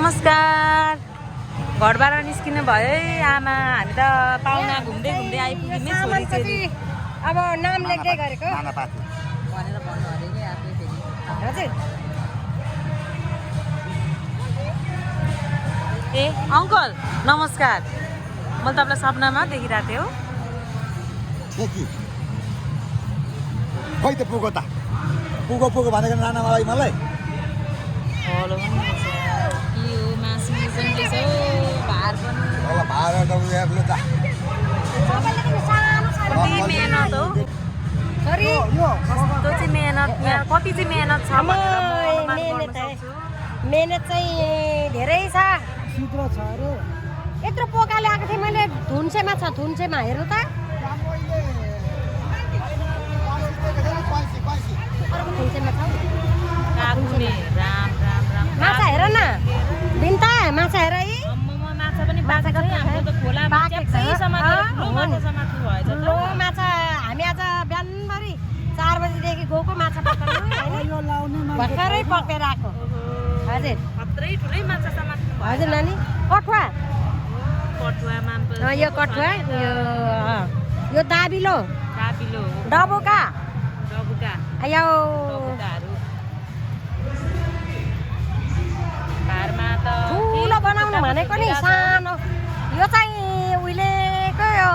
नमस्कार। घरबाट निस्किनु भयो है आमा। हामी त पाहुना घुम्दै घुम्दै आइपुग्यौँ है छोरी चेली। अब नाम लेख्दै गरेको भनेर भन्नु अरे नि आफै फेरि। हजुर ए अङ्कल नमस्कार। मैले तपाईँलाई सपनामा देखिरहेको थिएँ हो। खै त पुगो त पुगो पुगो भनेको नाना मलाई हेलो के हो मासु जन्मेछ हौ। भार पनि भार त उयोले त कति मेहनत हो। सरी कस्तो चाहिँ मेहनत यहाँ कति चाहिँ मेहनत छ भनेर म अनुमान गर्न सक्छु। मेहनत चाहिँ धेरै छ। यत्रो पोका ल्याएको थिएँ मैले धुन्सेमा छ। धुन्सेमा हेर्नु त धुन्सेमा छ काकुने राम राम राम माछा हेर न बिन्ता माछा हेर है। अम्ममा माछा पनि बाँचेको छ हाम्रो त खोलामा च्याप्पै समातेर ठुलो माछा समात्नु भएछ त। ठुलो माछा हामी आज बिहानभरि 4 बजीदेखि गएको माछा पक्राउनु भर्खरै पक्रेर आएको। हजुर खत्रै ठुलै माछा समात्नु भयो। हजुर नानी कठुवा कठुवा माम्पल यो कठुवा यो दाबिलो काबिलो डबुका डबुका यो डबुकाहरू भारमा त ठुलो बनाउनु भनेको नि सानो यो चाहिँ उहिलेको यो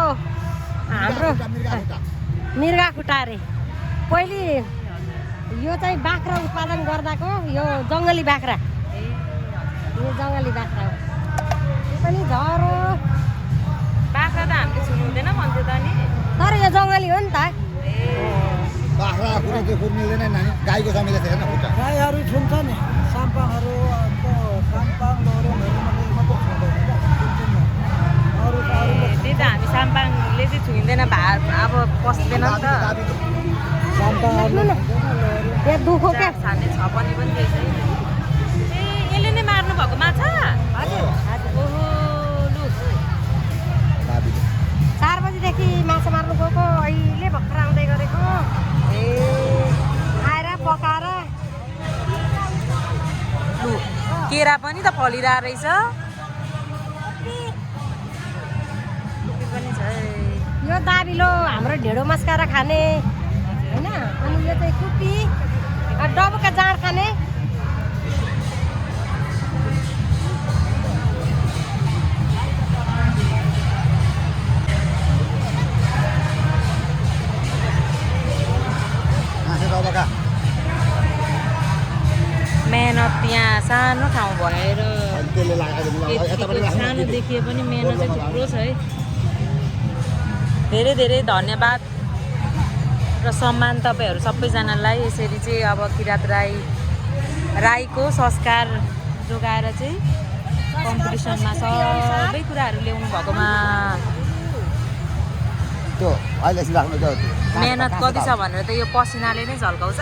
हाम्रो मिर्गा खुट्टा अरे। पहिले यो चाहिँ बाख्रा उत्पादन गर्दाको यो जङ्गली बाख्रा। यो जङ्गली बाख्रा हो। यो पनि झरो बाख्रा त हामीले छुनु हुँदैन भन्थ्यो त नि। तर यो जङ्गली हो नि त। बाख्रा कुरो त्यो कुरो मिल्दैन नानी गाईको जमिला थिएन खुट्टा गाईहरू छुन्छ नि साम्पाङहरू साम्पाङ लोरेनहरू मात्रै अरू त्यही त हामी साम्पाङले चाहिँ छुइँदैन भार अब पस्दैन नि त। साम्पाङहरू यो दुखो क्या छाने छ पनि त्यही छ। ए यसले नै मार्नु भएको माछा। हजुर हजुर ओहो लु 4 बजीदेखि माछा मार्नु गएको अहिले भर्खर आउँदै गरेको। ए आएर पकाएर लु केरा पनि त फलिरहेको रहेछ। टुपी पनि छ है। यो दाबिलो हाम्रो ढेँडो मस्काएर खाने होइन। अनि यो चाहिँ कुपी डबुका जाँड खाने। मेहनत यहाँ सानो ठाउँ भएर त्यसले लाग्यो सानो देखिए पनि मेहनत चाहिँ थुप्रो छ है। धेरै धेरै धन्यवाद र सम्मान तपाईँहरू सबैजनालाई। यसरी चाहिँ अब किरात राईको संस्कार जोगाएर चाहिँ कम्पिटिसनमा सबै कुराहरू ल्याउनु भएकोमा त्यो अहिले राख्नु मेहनत कति छ भनेर त यो पसिनाले नै झल्काउँछ।